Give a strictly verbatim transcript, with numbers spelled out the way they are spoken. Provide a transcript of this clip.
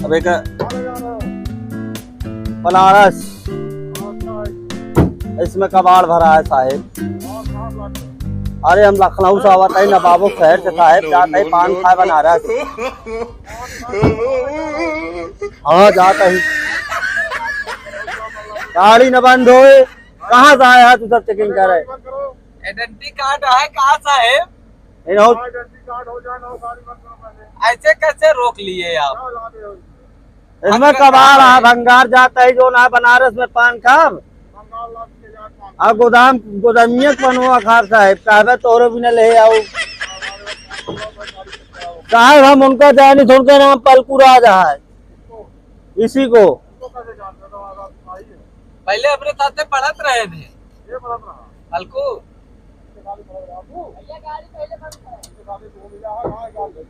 अब एक बनारस, इसमें कबाड़ भरा है साहेब। अरे हम लखनऊ से आवत है, नवाबो शहर से साहेब, जात है पान खाए बनारस। हाँ, जात है। गाड़ी न बंद होए। कहाँ से आया है तू सब चेकिंग करे? आइडेंटिटी कार्ड है कहाँ साहेब? इन्हों आइडेंटिटी कार्ड हो जाए ना, गाड़ी बंद करो पहले। ऐसे कैसे रोक लिए आप? क्या ला दे हो? इसमें कबाड़ है, भंगार जात है जो ना बनारस में पान खाब। बंगाल ला के जाए पान। आ गोदाम, गोदामिया के बनवा खाब साहेब, कहबे तोहरो बिना ले आओ। साहेब हम उनका जानी, उनका नाम पलकू राजा है। इसी को। उनको कैसे जानते हो? तो आप भाई है। पहले अपने साथे पढ़त रहे थे। ये पढ़त रहा। पलकू। इसके साथ ही पढ़त रहा तू? भैया गाड़ी पहले बंद करो। इसके साथ ही दो मिला है, हाँ, गाड़ी।